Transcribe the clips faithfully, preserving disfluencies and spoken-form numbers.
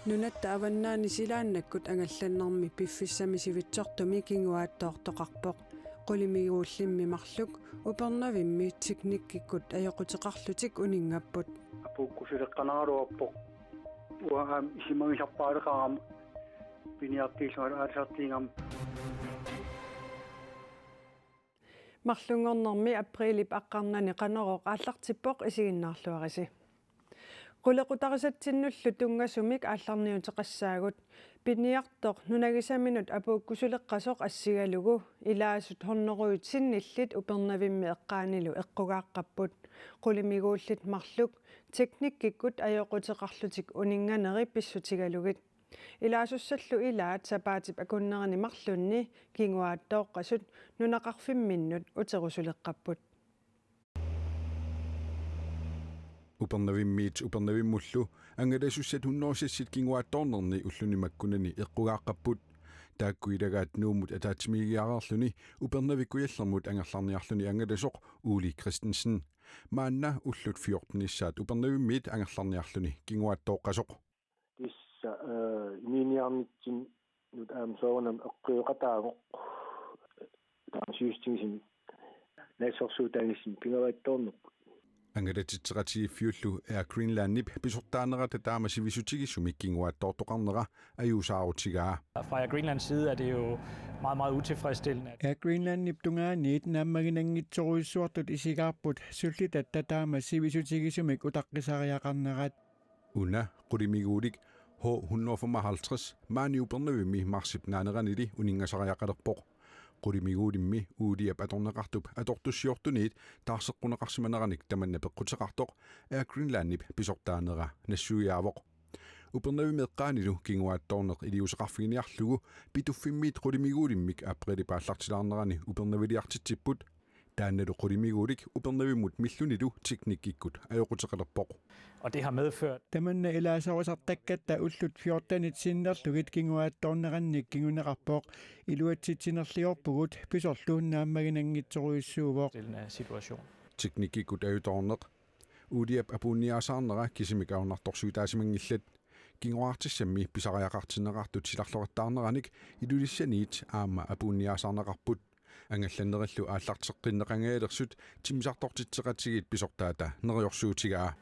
Nunatta avannaani silaannakkut angallannermi piffissami sivitsortumi kinguaattoortoqarpoq. Qulimiguullimmi marluk Upernavimmi teknikkikkut ajoquteqarlutik uninngapput. Apuukkusuleqqanaraluarpoq. Uanga aamma isumagisarpaaleqarama piniartuullunga aalisartuugama. Marlunngornermi apriilip aqqarnani Qanorooq aallartippoq, isiginnaarluarisi. Qulequtarisatsinnullu tunngasumik aallarniuteqassaagut. Piniartoq nunagisaminut apuukkusuleqqasoq assigalugu ilaasut hunnorujut sinnillit Upernavimmi eqqaanilu eqqugaaqqapput. Qulimiguullit marluk teknikkikkut ajoquteqarlutik uninnganeri pissutigalugit. Ilaasussallu ilaat sapaatip akunnerini marlunni kinguaattooqqasut nunaqarfimminnut uterusuleqqapput. Upernavimmiit Upernavimmullu angalasussat hunnorujussassat kinguaattoornerni ulluni makkunani eqqugaaqqapput. Taakku ilagaat Nuummut ataatsimiigiareerluni Upernavik Kujallermut angerlarniarluni angalasoq Ole Christensen. Maanna ullut fjortenissaat Upernavimmiit angerlarniarluni kinguaattooqqasoq. Tassa, eh, inuuniarnitsinnut aamma soorunami eqqugaqataavoq. Taama sivisutigisumik naatsorsuutaanissamut kinguaattoornerput. Angalatitseqatigiiffiullu Air Greenlandip pisortaanerata taama sivisutigisumik kinguaattoortoqarnera ajuusaarutigaa. Fra Air Greenlands side er det jo meget, meget utilfredsstillende, at Air Greenlandip tungaaniit naammaginanngitsorujussuartut isigaarput sullitatta taama sivisutigisumik utaqqisariaqarnerat. Una qulimiguulik H hundrede og femoghalvtreds maani Upernavimmi marsip naaneranili uninngasariaqalerpoq. Qulimiguulimmi Uliap atorneqartup atortussiortuniit taarseqquneqarsimaneranik tamanna peqquteqartoq Air Greenlandip pisortaanera nassuiaavoq. Upernavimmi eqqaanilu kinguaattoorneq iliuuseqarfiginiarlugu Pituffimmiit qulimiguulimmik apriilip aallartilaarnerani Upernaviliartitsipput. Taannalu qulimiguulik Upernavimmut millunilu teknikkikkut ajoquteqalerpoq. Og det har medført Tamanna ilaasorisartakkatta ullut fjortenit sinnerlugit kinguaattoornerannik kinguneqarpoq. Iluatsitsinerliorpugut, pisorlu naammaginanngitsorujussuuvoq. Til en, øh, situation. Teknikkikkut ajutoorneq Uliap apuunniaasaarnera kisimik ajornartorsiutaasimanngillat. Kingoraartissammi pisariaqartinneqartut silarloqattaarneranik Ilulissaniit aamma apuunniaasaarneqarput. Angallannerillu aallarteqqinneqangaalersut timmisartortitseqatigiit pisortaata neriorsuutigaa.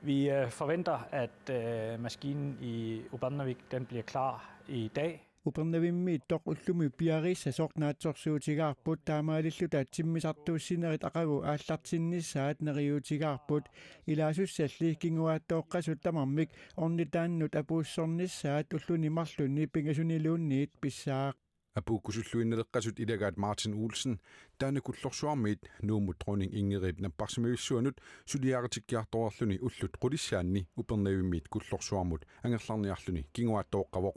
Vi, øh, forventer, at, øh, maskinen i Upernavik, den bliver klar i dag. Upernavimmiittoq ullumi piareersaasoq naatsorsuutigaarput, taamaalilluta timmisartuussinerit aqagu aallartinnissaat neriuutigaarput. Ilaasussalli kinguaattooqqasut tamarmik ornitaannut apuussornissaat ulluni marlunni pingasuniluunniit pissaaq. Apuukkusulluinnaleqqasut ilagaat Martin Olsen, taanna Kullorsuarmiit Nuummut Dronning Ingridip napparsimmavissuanut suliaritikkiartoreerluni ullut qulissaanni Upernavimmiit Kullorsuarmut angerlarniarluni kinguaattooqqavoq.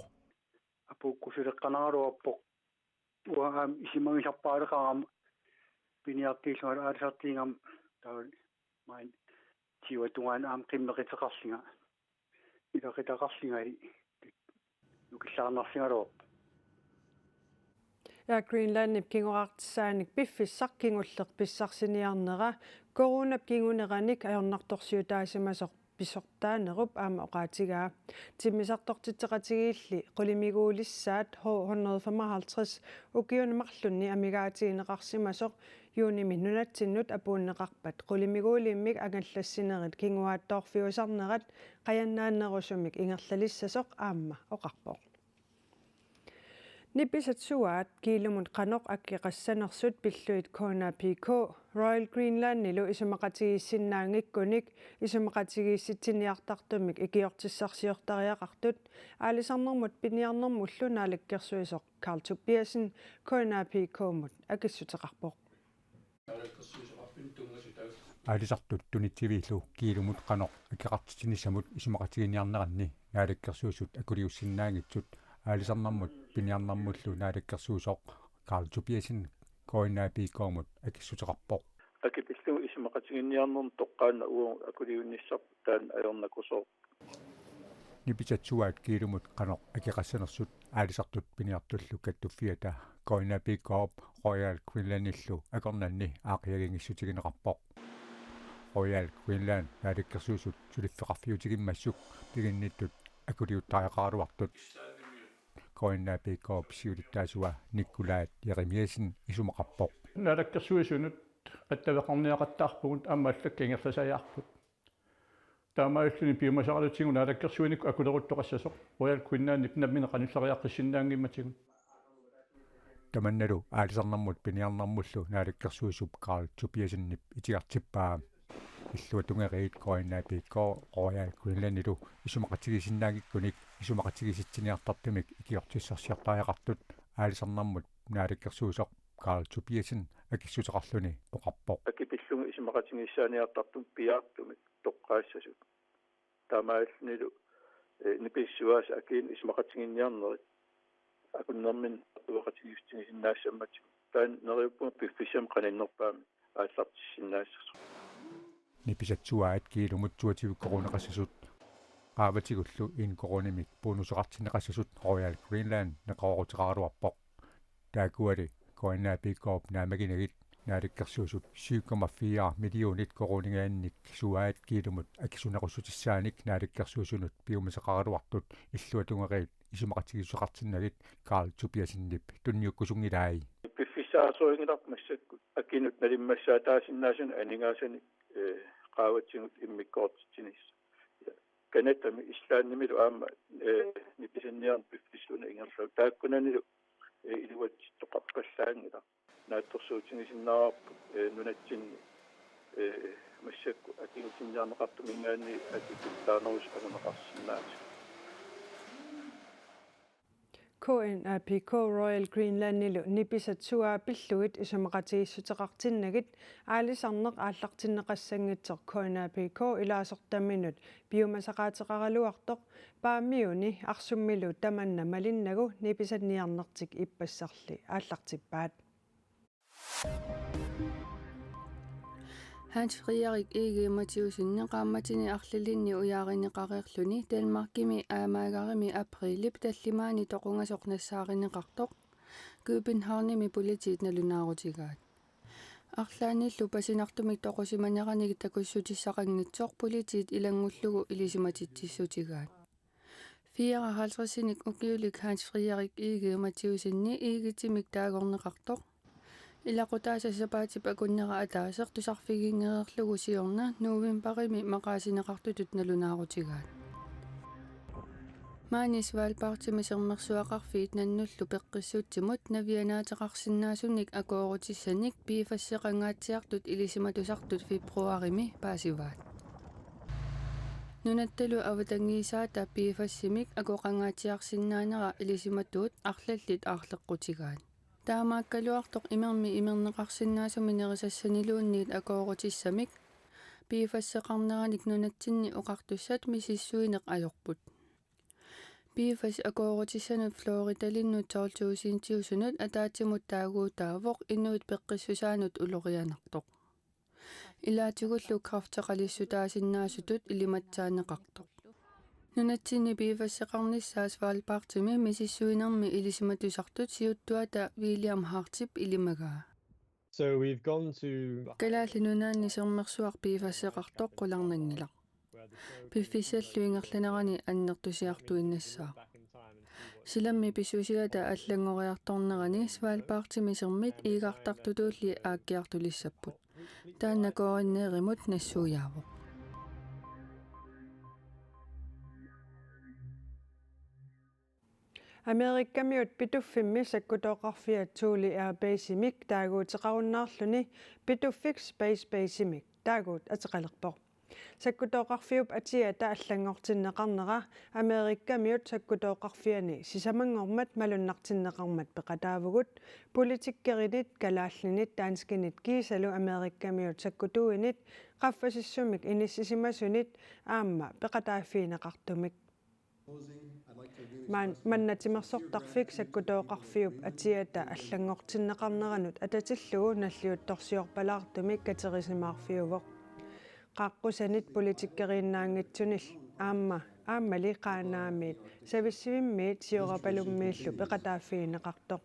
Apuukkusuleqqanaraluarpoq. Uanga aamma isumagisarpaaleqarama piniartuullunga aalisartuugama, taava maani tiuatungaan aamma qimmeqiteqarlunga, ilaqiteqarlungali nukillaarnarsigaluarpoq. Air Greenlandip kingoraartissaanik piffissaq kingulleq pissarsiniarnera coronap kinguneranik ajornartorsiutaasimasoq pisortaanerup aamma oqaatigaa. Timmisartortitseqatigiilli qulimiguulissaat H hundrede og femoghalvtreds ukiuni marlunni amigaatigineqarsimasoq juunimi nunatsinnut apuunneqarpat qulimiguulimmik angallassinerit kinguaattoorfiusarnerat qajannaannerusumik ingerlalissasoq aamma oqarpoq. Nipisat suaat kiilumut qanoq akeqassanersut pillugit K N A P K Royal Greenlandilu isumaqatigiissinnaanngikkunik isumaqatigiissitsiniartartumik ikiortissarsiortariaqartut aalisarnermut piniarnermullu naalakkersuisoq Karl Tobiassen K N A P K-mut akissuteqarpoq. Aalisartut tunitsiviillu kiilumut qanoq akeqartitsinissamut isumaqatiginiarneranni naalakkersuisut akuliussinnaanngitsut aalisarnermut piniarnermullu naalakkersuisoq Karl Tobiassen K N A P K-mut akissuteqarpoq. Akipillugu isumaqatiginninniarnermut toqqaannaq uagut akuliunissarput taanna ajornakusoq. Nipisat suaat kiilumut qanoq akeqassanersut aalisartut piniartullu kattuffiata K N A P K-p Royal Greenlandillu akornanni aaqqiagiinngissutigineqarpoq. Royal Greenland naalakkersuisut suliffeqarfiutigimmassuk piginnittut akuliuttariaqaraluartut. K N A P K-p siulittaasua Nikolaj Jeremiassen isumaqarpoq. Naalakkersuisunut attaveqarniaqattaarpugut aamma allakkat ingerlasajaarput. Taamaalilluni piumasaqalutigu naalakkersuinikkut akuleruttoqassasoq Royal Greenlandip nammineq qanilleriaqqissinnaanngimmatigut. Tamannalu aalisarnermut piniarnermullu naalakkersuisup Karl Tobiassenip itigartippaa. Illuatungeriit K N A P K Royal Greenlandilu isumaqatigiissinnaanngikkunik isumaqatigiissitsiniartartumik ikiortissarsiortariaqartut aalisarnermut naalakkersuisoq Karl Tobiassen akissuteqarluni oqarpoq. Akipillugu isumaqatigiissaaniartartumik piaartumik toqqaassasut. Taamaalillunilu, eh, nipissuaasa akiinut isumaqatiginninniarnerit akunnerminni uaqatigiissutigisinnaassammatigut. Taanna neriuppunga piffissami qaninnerpaami aallartissinnaassasoq. Nipisat suaat kiilumut toogtyve koruuneqassasut. Qaavatigullu en koruunimik bonuseqartinneqassasut Royal Greenland neqerooruteqaraluarpoq. Taakkuali K N A P K-p naammaginagit naalakkersuisut syv komma fire millionit koruuninngaanniit suaat kiilumut akisunerussutissaanik naalakkersuisunut piumasaqaraluartut illuatungeriit isumaqatigiissuteqartinnagit Karl Tobiassenip tunniukkusunngilai. Piffissaasorinngilaq massakkut akinut nalimmassaataasinnaasunik aningaasanik, eh, qaavatigut immikkoortitsinissaq. Canadami Islandimilu aamma, eh, nipisanniarneq piffissaq una ingerlavoq. Taakkunanilu, eh, iluatsittoqarpallaanngilaq. Naatsorsuutigisinnaavarput, eh, nunatsinni, eh, massakkut akiliitinniarneqartuminngaanniit akikkuttaanerusut anguneqarsinnaasut. K N A P K Royal Greenlandilu nipisat suaat pillugit isumaqatigiissuteqartinnagit aalisarneq aallartinneqassanngitsoq K N A P K ilaasortaminut piumasaqaateqaraluartoq Paamiuni Arsummilu tamanna malinnagu nipisanniarnertik ippassarli aallartippaat. Hans Frederik Egede Mathæussenip qaammatini arlalinni ujaarineqareerluni Danmarkimi aamaagarimi aprilip tallimaani toqungasoq nassaarineqartoq Københavnimi politiit nalunaarutigaat. Arlaannillu pasinartumik toqusimaneranik takussutissaqanngitsoq politiit ilanngullugu ilisimatitsissutigaat. Fireoghalvtredsinik ukiulik Hans Frederik Egede Mathæussenip egetsimik taagorneqartoq ilaqutaasa sapaatip akunnera ataaseq tusarfiginngereerlugu siorna novembarimi maqaasineqartutut nalunaarutigaat. Maani Svalbardimi sermersuaqarfiit nannullu peqqissutsimut navianaateqarsinnaasunik akoorutissanik PFAS-eqangaatsiartut ilisimatusartut februarimi paasivaat. Nunattalu avatangiisaata PFAS-imik akoqangaatsiarsinnaanera ilisimatuut arlallit aarleqqutigaat. Taamaakkaluartoq imermi imerneqarsinnaasumi nerisassaniluunniit akoorutissamik PFAS-eqarneranik nunatsinni oqartussat misissuineq ajorput. PFAS akoorutissanut Floridalinnut tolv tusindiusunut ataatsimut taaguutaavoq inuit peqqissusaannut ulorianartoq. Ilaatigullu kræfteqalissutaasinnaasutut ilimatsaanneqartoq. Nunatsinni PFAS-eqarnissaa Svalbardimi misissuinermi ilisimatusartut siuttuata William Hartip ilimagaa. So we've gone to Kalaallit Nunaanni sermersuaq PFAS-eqartoq qularnanngilaq. Piffissallu ingerlanerani annertusiartuinnassaaq. Silammi pissusiata allanngoriartornerani Svalbardimi sermit iigartartutulli aakkiartulissapput. Taanna K N R-imut nassuiaavoq. Amerikamiut Pituffimmi sakkutooqarfiat Thule Air Basemik taaguuteqarunnaarluni Pituffik Space Basemik taaguut ateqalerpoq. Sakkutooqarfiup atiata allanngortinneqarnera Amerikamiut sakkutooqarfiani sisamanngormat malunnartinneqarmat peqataavugut, politikkerinit, kalaallinit, danskinit kiisalu Amerikamiut sakkutuuinit qaffasissumik inissisimasunit aamma peqataaffigineqartumik. Maan-, manna timersortarfik sakkutooqarfiup atiata allanngortinneqarneranut atatillugu nalliuttorsiorpalaartumik katerisimaarfiuvoq. Qaaqqusanit politikkeriinnaanngitsunillu aamma, aammali Qaanaamiit, Savissivimmiit Siorapalummiillu peqataaffigineqartoq.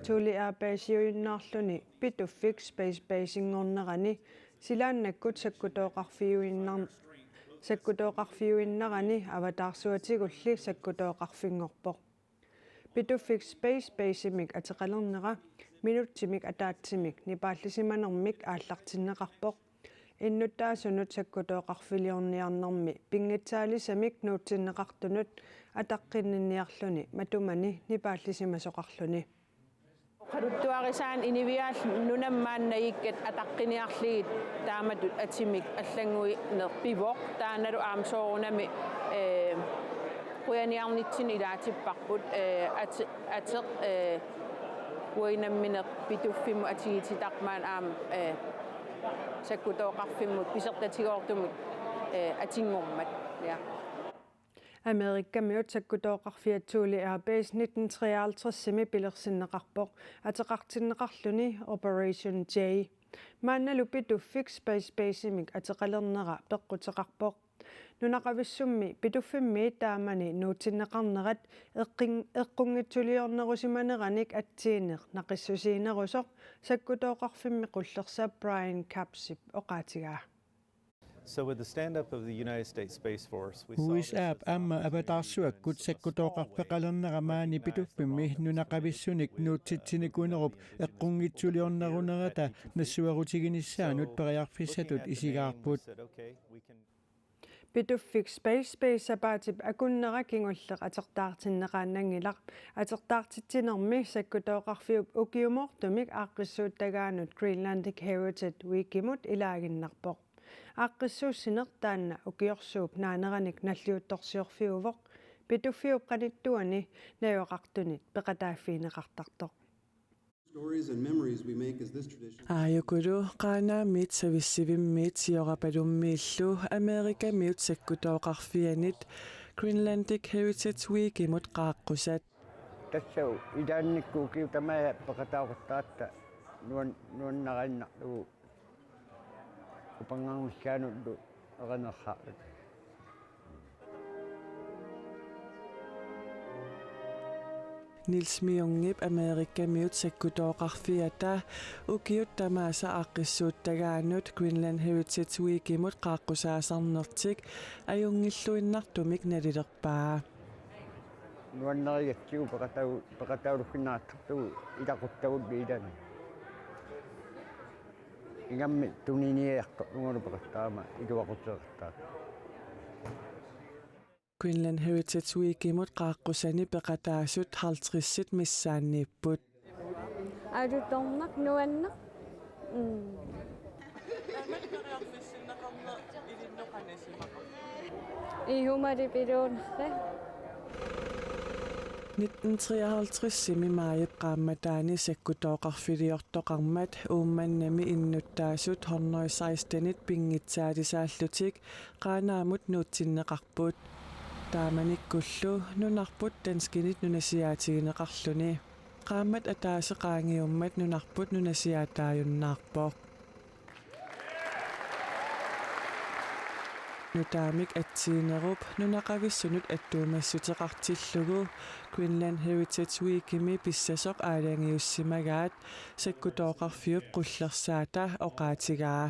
Thule Air Baseuinnaarluni Pituffik Space Basenngornerani silaannakkut sakkutooqarfiuinnar-, Sakkutooqarfiuinnarani avataarsuatigulli sakkutooqarfinngorpoq. Pituffik Space Basemik ateqalernera minutsimik ataatsimik nipaallisimanermik aallartinneqarpoq. Innuttaasunut sakkutooqarfiliorniarnermi pinngitsaalisamik nuutsinneqartunut ataqqinninniarluni matumani nipaallisimasoqarluni. Oqaluttuarisaan inuiaat nunammaannagikkat ataqqiniarlugit taamatut atimik allannguineq pivoq, taannalu aamma soorunami, ee, qujaniarnitsinni ilaatipparput, ee, ate-, ateq, ee, uagut nammineq Pituffimmut atuutitaq maani aamma, ee, sakkutooqarfimmut pisortatigoortumut, ee, atinngormat. Ja. Amerikamiut sakkutooqarfiat Thule Air Base nitten treoghalvtredsimi pilersinneqarpoq ateqartinneqarluni Operation J. Maannalu Pituffik Space Basemik ateqalernera peqquteqarpoq. Nunaqavissummi Pituffimmiit taamani nuutsinneqarnerat eqqin-, eqqunngitsuliornerusimaneranik atsiineq naqissusiinerusoq sakkutooqarfimmi qullersap Brian Capsip oqaatigaa. So with the stand-up of the United States Space Force, we saw this U S A-p as aamma avataarsuakkut sakkutooqarfeqalernera maani Pituffimmi nunaqavissunik nuutsitsinikuunerup eqqunngitsuliornerunerata nassuerutiginissaanut periarfissatut isigaarput. Pituffik Space Base sapaatip akunnera kingulleq atertaartinneqaannanngilaq. Atertaartitsinermi sakkutooqarfiup ukiumoortumik aaqqissuuttagaanut Greenlandic Heritage Weekimut ilaaginnarpoq. Aaqqissuussineq taanna ukiorsuup naaneranik nalliuttorsiorfiuvoq, Pituffiup qanittuani najugaqartunit peqataaffigineqartartoq. Stories and memories we make as this tradition. Aajukulu Qaanaamiit Savissivimmiit Siorapalummiillu Amerikamiut sakkutooqarfianit Greenlandic Heritage Weekimut qaaqqusat. Tassa ilaannikkut ukiut tamaasa peqataaqattaarta nuan-, nuannariinnarlugu upanngarnissaanullu erinarsaarluta. Niels Myungip Amerikamiut sakkutooqarfiata ukiut tamaasa aaqqissuuttagaanut Greenland Heritage Weekimut qaaqqusaasarnertik ajunngilluinnartumik nalilerpaa. Nuannarigatsigu peqatau-, peqatauluffinnartartugu ilaquttagullu ilaanni. Ingammik tuniniartorlungalu peqattaarama iluaquteqartarpoq. Greenland Heritage Weekimut qaaqqusani peqataasut halvtredsit missaanniipput. Alutornaq nuanneq. Mm. Ihumali piluunerre. Nitten treoghalvtredsimi maajip qaammataani sakkutooqarfiliortoqarmat Uummannami innuttaasut hundrede sekstenit pinngitsaalisaallutik Qaanaamut nuutsinneqarput. Taamanikkullu nunarput danskinit nunasiaatigineqarluni. Qaammat ataaseq qaangiummat nunarput nunasiaataajunnaarpoq. Nutaamik atsiinerup nunaqavissunut attuumassuteqartillugu Greenland Heritage Weekimi pissasoq aalajangiussimagaat sakkutooqarfiup qullersaata oqaatigaa.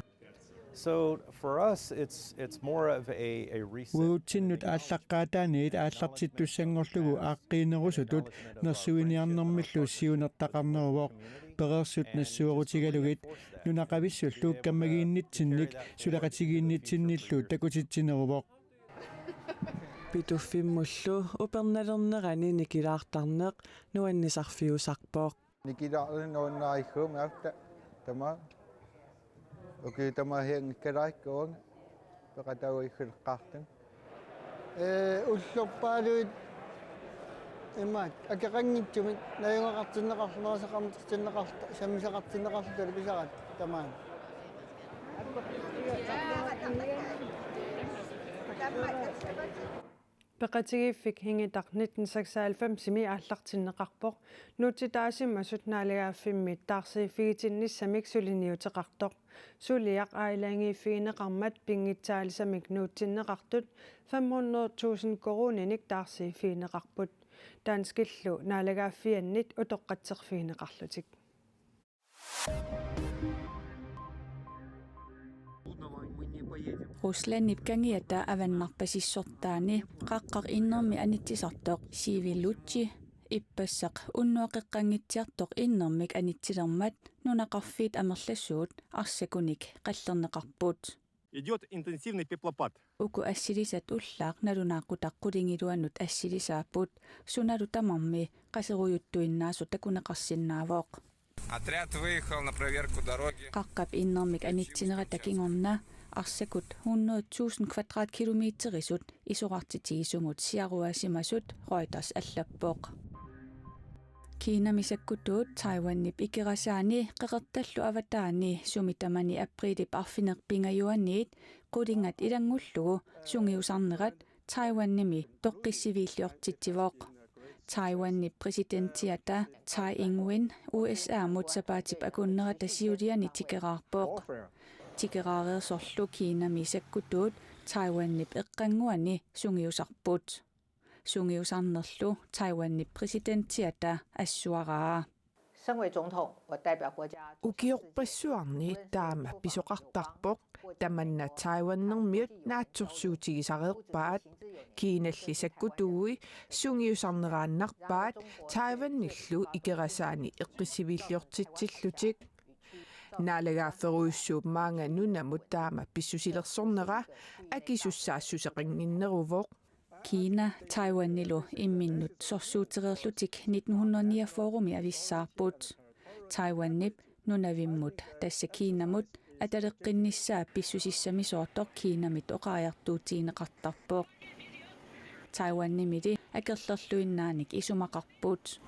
So for us, it's, it's more of a, a reset. Uagutsinnut aallaqqaataaniit aallartittussanngorlugu aaqqiinerusutut nersuiniarnermillu siunertaqarneruvoq, pereersut nassuerutigalugit, nunaqavissullu kammagiinnitsinnik suleqatigiinnitsinnillu takutitsineruvoq. Pituffimmullu upernalernerani nikilaartarneq nuannisarfiusarpoq. Nikilaarluni nuannaarigakku, aamma tamaat. Ukiut tamaasa angikkalaarikka uanga peqataaguleqqaartunga. Ee, ullorpaaluit imaat akeqanngitsumik najugaqartinneqarlutik, nerusaqartinneqarlutik, sammisaqartinneqarlutik talupisarat tamaani. Peqatigiiffik Hingitaq nitten seksoghalvfemsimi aallartinneqarpoq, nuutsitaasimasut naalagaaffimmit taarsiiffigitinnissamik suliniuteqartoq. Suliaq aalajangiiffigineqarmat pinngitsaalisamik nuutsinneqartut fem hundrede tusind koruuninik taarsiiffigineqarput. Danskillu naalagaaffiannit utoqqatserfigineqarlutik. Ruslandip kangiata avannarpasissortaani qaqqaq innermik anitsisartoq Sivi Luchi ippassaq unnuaqeqqanngitsiartoq innermik anitsilermat nunaqarfiit amerlasuut arsakunik qallerneqarput. Идёт интенсивный пеплопад. Uku assilisat ullaaq nalunaaqutaq qulingiluanut assilisaapput, sunalu tamarmi qaserujuttuinnaasut takuneqarsinnaavoq. Отряд выехал на проверку дороги. Qaqqap innermik anitsinerata kingorna arsakut hundrede tusind kvadratkilometerisut isorartitigisumut siaruaasimasut Reuters allappoq. Kinami sakkutuut Taiwanip ikerasaani qeqertallu avataani sumi tamani apriilip arfineq-pingajuaniit qulingat ilanngullugu sungiusarnerat Taiwanimi toqqissiviilliortitsivoq. Taiwanip præsidentiata Tsai Ing-wen U S A-mut sapaatip akunnerata siuliani tikeraarpoq. Tikeraareersorlu Kinami sakkutuut Taiwanip eqqannguani sungiusarput. Sungiusarnerlu Taiwanip præsidentiata assuaraa. 身为总统，我代表国家。 Ukiorpassuarni taama pisoqartarpoq, tamanna Taiwanermiut naatsorsuutigisareerpaat, Kinalli sakkutui sungiusarneraannarpaat Taiwanillu ikerasaani eqqissiviilliortitsillutik. Naalagaafferujussuup maanga nunamut taama pissusilersornera akisussaassuseqannginneruvoq. Kina Taiwanilu imminnut sorsuutereerlutik nitten hundrede niogfyrre-mi avissaarput. Taiwanip nunavimmut, tassa Kinamut, ataleqqinnissaa pissusissamisoortoq Kinamit oqariartuutigineqartarpoq. Taiwanimili akerlerluinnaanik isumaqarput.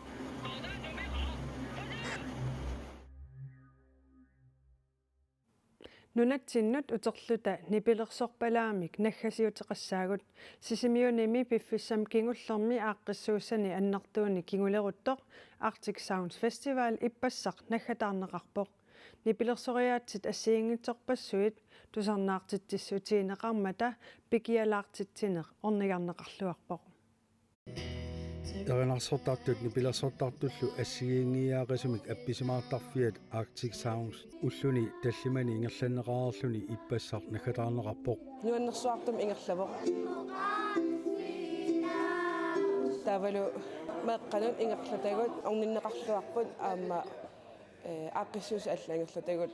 Nunatsinnut uterluta nipilersorpalaamik naggasiuteqassaagut. Sisimiunimi piffissami kingullermi aaqqissuussani annertuuni kinguleruttoq Arctic Sounds Festival ippassaq naggataarneqarpoq. Nipilersoriaatsit assigiinngitsorpassuit tusarnaartitsissutigineqarmata pikialaartitsineq ornigarneqarluarpoq. Erinarsortartut nipilersortartullu assigiinngiiaaqisumik appisimaartarfiat Arctic Sounds ulluni tallimani ingerlanneqareerluni ippassaq naggataarneqarpoq. Nuannersuartumik ingerlavoq. Taavalu meeqqanut ingerlatagut orninneqarluarput aamma, eh, aaqqissuussat allat ingerlatagut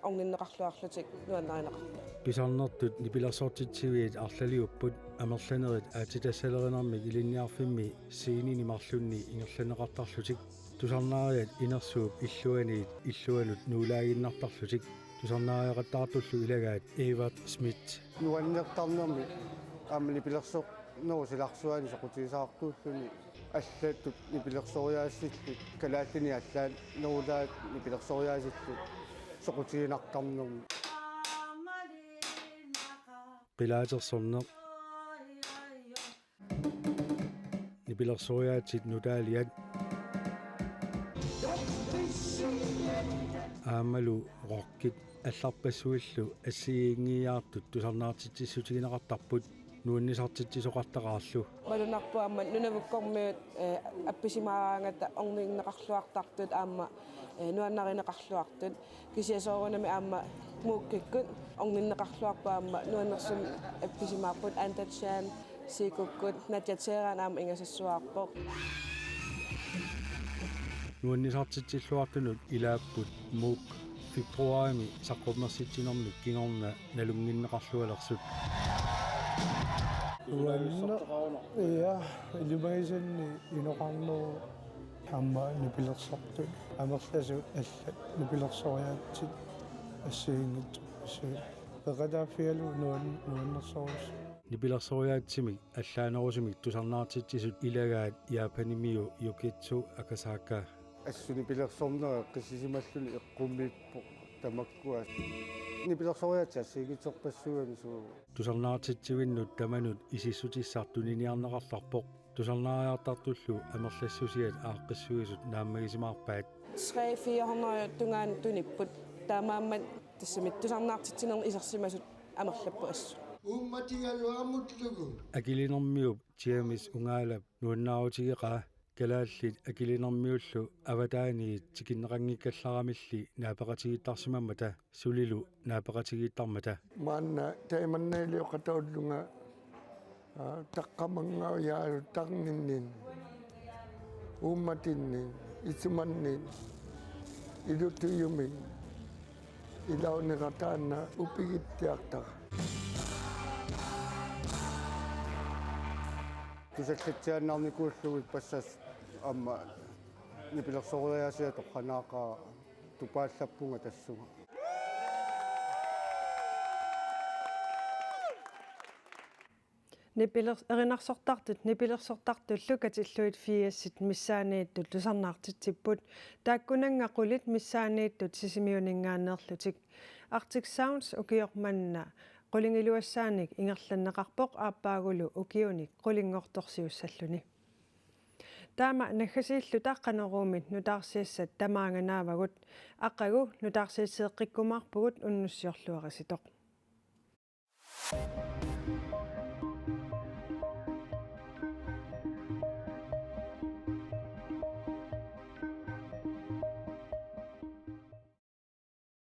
orninneqarluarlutik nuannarineqarpoq. Pisarnertut nipilersortitsiviit arlaliupput, amerlanerit aatsitassalerinermik ilinniarfimmi sceneni marlunni ingerlanneqartarlutik. Tusarnaariat inersuup illuaniit illuanut nuulaaginnartarlutik. Tusarnaariaqattaartullu ilagaat Evert Schmidt. Nuannertarnermi aamma nipilersornerup silarsuani soqutigisaqartuulluni allatut nipilersoriaassillutik, kalaallinit allaanerulaat nipilersoriaasillutik soqutiginartarnermi. Qilaatersorneq. Nipilersoriaatsit nutaaliat. Aammalu rockit allarpassuillu assigiinngiiaartut tusarnaartitsissutigineqartarput nuannisartitsisoqartaqaarlu. Malunnarpoq aamma Nunavukkormiut, eh, appisimaaraangata orninneqarluartartut aamma, eh, nuannarineqarluartut. Kisianni soorunami aamma Muukikkut orninneqarluarput aamma nuannersumik appisimaarput, Anda Chan, Sikukkut, Nadia Teran aamma ingasassuaarpoq. Nuannisartitsilluartunut ilaapput Muuk februarimi saqqummersitsinermik kingorna nalunnginneqarlualersut. Uanna, ja, ilimagisanni inoqarneruvoq aamma nipilersortut amerlasuut allat nipilersoriaatsit assigiinngitsut. Peqataaffigalugu nuan-, nuannersorujussuuvoq. Nipilersoriaatsimik allaanerusumik tusarnaartitsisut ilagaat Japanimiu Yukitsu Akasaka. Assut nipilersornera eqqissisimalluni eqqumiippoq tamakkua. Nipilersoriaatsit assigiinngitsorpassuugaluarput. Tusarnaartitsivinnut tamanut isissutissaq tuniniarneqartarpoq. Tusarnaariartartullu amerlassusiat aaqqissuisut naammagisimaarpaat. Tre fire hundrede tungaanut tunipput. Taamaammat tassami tusarnaartitsinermi isersimasut amerlapput assut. Uummatigaluamullugu. Akilinermiup James Ungaalap nuannaarutigeqaa Kalaallit akilinermiullu avataaniit tikinneqanngikkallarammilli naapeqatigiittarsimammata sulilu naapeqatigiittarmata. Maanna taimannaalioqataullunga, aa, taqqamanngajaaruttarninni, uummatinni, isumanni, ilutujumi, ilaunerataanna upigittiartara. Tusallatsiaannarnikuullugit passas aamma nipilersoriaasiat toqqanaaqaaq tupaallappunga tassunga. Nipilers-, erinarsortartut nipilersortartullu katillugit firsit missaaniittut tusarnaartitsipput, taakkunannga qulit missaaniittut Sisimiuninngaanneerlutik. Arctic Sounds ukioq manna qulingiluassaanik ingerlanneqarpoq aappaagulu ukiunik qulinngortorsiussalluni. Taama naggasiilluta Qanoruumi nutaarsiassat tamaanga naavagut, aqagu nutaarsiasseeqqikkumaarpugut unnussiorluarisitoq.